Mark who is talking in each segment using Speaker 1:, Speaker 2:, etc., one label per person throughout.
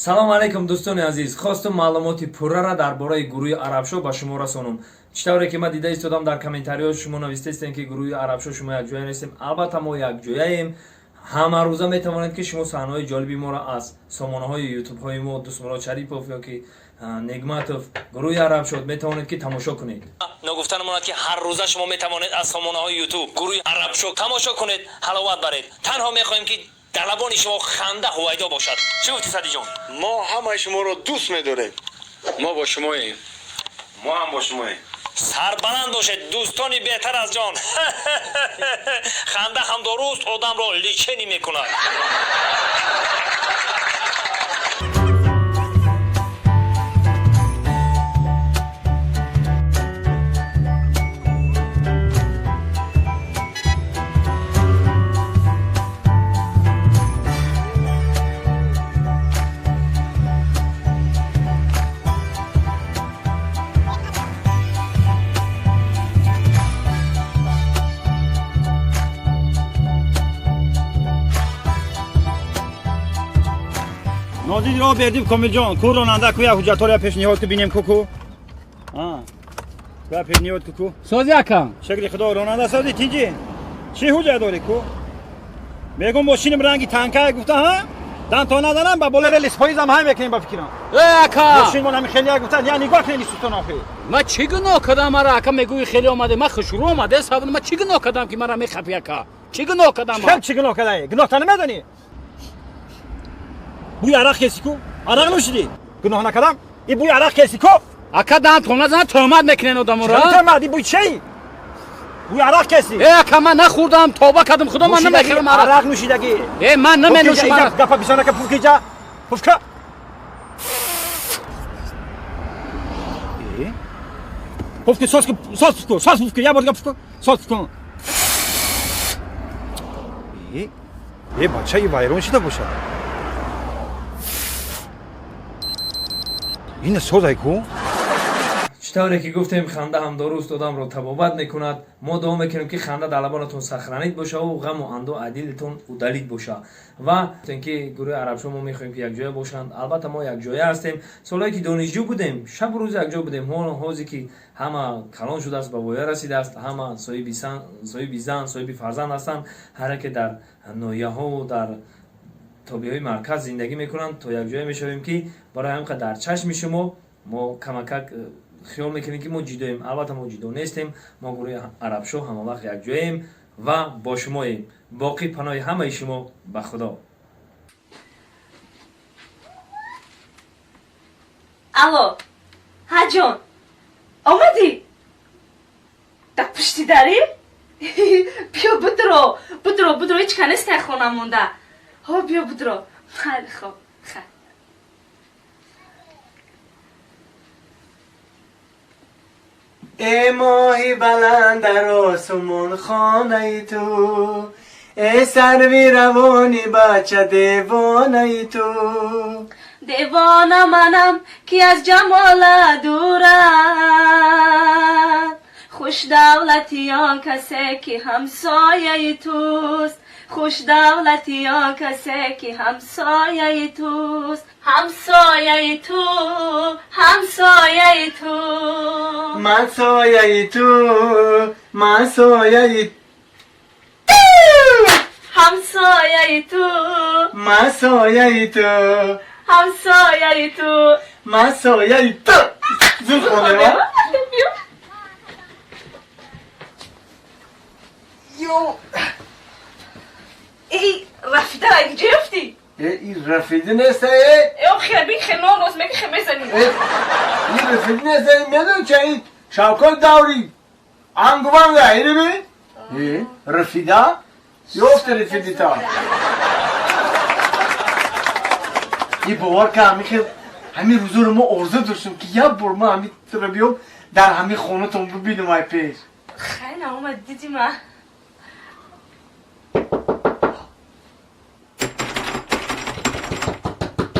Speaker 1: Салом алейкум, дӯстони азиз. Хостум маълумоти пуррара дар бораи гурӯҳи Арабшо ба шумо расонум. Чӣ тавре ки ман дида истодам, дар комментариҳо шумо навистаистем, ки гурӯҳи Арабшо шумо якҷоя нестем. Албатта, мо якҷояем. Ҳамарӯза метавонед, ки шумо саҳнаҳои ҷолиби моро аз сомонаҳои ютубҳои мо, Дӯстмурод Шарипов ё ки Негматов, гурӯҳи Арабшод, метавонед, ки тамошо кунед. Ногуфта намонад, ки ҳар рӯза шумо метавонед аз сомонаҳои ютуб гурӯҳи Арабшо тамошо кунед, ҳаловат баред. Танҳо мехоҳем, ки дар лабони шумо ханда ҳувайдо бошад. Чӣ гуфтӣ, Садиҷон?
Speaker 2: Мо ҳамаи шуморо дӯст медорем.
Speaker 3: Мо бо шумоем.
Speaker 2: Мо ҳам бо шумоем.
Speaker 1: Сарбаланд бошед, дӯстони беҳтар аз ҷон. Ханда ҳам доруст, одамро лечение мекунад.
Speaker 4: Нозиди роҳ бердим, Комилҷон. Ку ронанда, ку як ҳуҷҷатҳоро пешниҳод ку, бинем, ку ку куя пешниҳод ку ку.
Speaker 5: Сози, ака.
Speaker 4: Шукри худо, ронанда сози, тинҷи. Чӣ ҳуҷҷат дорӣ, ку? Мегум, мошиним ранги танкае гуфта, ҳа, дан то наданам ба болои релисҳоизам ҳай мекунем, ба фикрам.
Speaker 5: Э, ака.
Speaker 4: Мошинмон ҳами хеле гуфта, я нигоҳ кунед, сутон охи.
Speaker 5: Ман чӣ гуноҳ кардам? Мара, ака, мегӯи хеле омаде, ман хушрӯ омаде саб, ман чӣ гуноҳ кардам, ки мара мехапи, ака? Чӣ гуноҳ кардам?
Speaker 4: Хел чӣ гуноҳ кардаи? Гуноҳта намедонӣ? Бӯи арақ кеси, ку, арақ нӯшидӣ. Гуноҳ накардам, и бӯи арақ кеси, ку.
Speaker 5: Ака, дан то назан, тӯҳмат мекунен одаморо.
Speaker 4: Тӯҳмат? И бӯи чаи? Бӯи арақ кеси.
Speaker 5: Э, ака, ман нахӯрдам, тоба кардам, худо, ман намехӯрам.
Speaker 4: Арақ нӯшидагӣ.
Speaker 5: Э, ман наменӯшам.
Speaker 4: Гапа бисонака, пуфкиҷа, пуфка. Пуфки, сос, сос пуфку, сос пуфку, як бор дига пуфку, сос пуфку. Э, бача, и вайрон шида бошад. Ина созай, ку.
Speaker 1: Чӣ тавре ки гуфтем, ханда ҳам доруст, одамро табобат мекунад. Мо дуо мекунем, ки ханда дар лабонатон сохранить бошаву ғаму андӯ аз дилтон удалить боша. Ва гуфтем, ки гурӯҳи Арабшо мо мехоҳем, ки якҷоя бошанд. Албатта, мо якҷоя ҳастем. Солҳое ки донишҷӯ будем, шабу рӯз якҷо будем. Ҳозе ки ҳама калон шудааст, ба воя расидааст, ҳама соҳиби зан, соҳиби фарзанд ҳастанд, ҳар яке дар ноҳияҳову дар тобеҳои марказ зиндагӣ мекунанд, то якҷоя мешавем, ки барои ҳамин дар чашми шумо мо камакак хиёл мекунем, ки мо ҷидоем. Албатта, мо ҷидо нестем. Мо гурӯҳи Арабшо ҳамавақт якҷоем ва бо шумоем. Боқӣ паноҳи ҳамаи шумо ба Худо.
Speaker 6: Алло, ҳа, ҷон, омадӣ? Дар пушти дарӣ? Биё, будро, будро, будро, ҳеч ка нестай хона монда. Ҳо, биё, будро. Хайли хоб, хай.
Speaker 7: Э моҳи баланд дар осумон хонаи ту, э сарви равони бача девонаи ту.
Speaker 6: Девона манам, ки аз ҷамола дурам. Хушдавлати он касе, ки ҳамсояи туст. Хушдавлати он касе, ки ҳамсояи туст. Ҳамсояи ту, ҳамсояи ту.
Speaker 7: Ман сояи ту, ман сояи.
Speaker 6: Ҳамсояи ту.
Speaker 7: Ман сояи ту.
Speaker 6: Ҳамсояи ту.
Speaker 7: Ман сояи ту. Зуд хонема.
Speaker 6: Ё, эй, рафида куҷо ёфтӣ?
Speaker 7: Э, ин рафида нест, э.
Speaker 6: Э, хеби хено роз меги, хе мезанӣ.
Speaker 7: Ин рафида нест, э, медон ча, ин шавкот даври ангуванга ириби, э рафида ёфта, рафидита. И бовар ка, ҳами хел ҳамин рӯзоро мо орзу доштем, ки як бор ма ҳами туро биём, дар ҳамин хонатон бибинам, ай пеш.
Speaker 6: Хай, наомад, диди ма.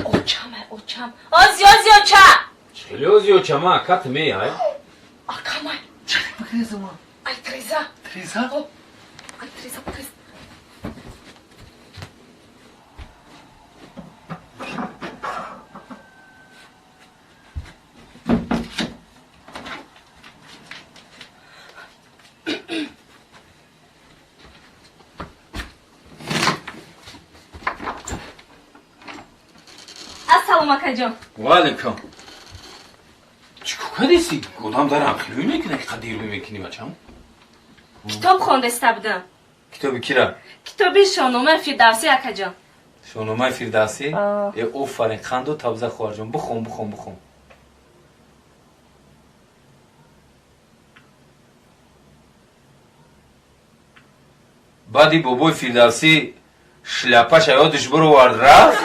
Speaker 6: Очам, ай очам, ози, ози, оча.
Speaker 3: Хеле ози, очама, акат меай.
Speaker 6: Акамай.
Speaker 7: Бикрезама.
Speaker 6: Ай треза.
Speaker 7: Треза?
Speaker 6: Ай треза, треза. Салом, акаҷон.
Speaker 3: Ва алейкум. Чӣ кор кардеси? Одам дар ҳамхелӯй мекунад, ки қадир мекунӣ, бачам?
Speaker 6: Китоб хондаиста будам.
Speaker 3: Китоби кира?
Speaker 6: Китоби Шоҳномаи Фирдавсӣ, акаҷон.
Speaker 3: Шоҳномаи Фирдавсӣ? Э, офарин, қанду табза, хоҳарҷон. Бихон, бихон, бихон. Баъди бобои Фирдавсӣ шляпаша ёдиш бировард, рафт.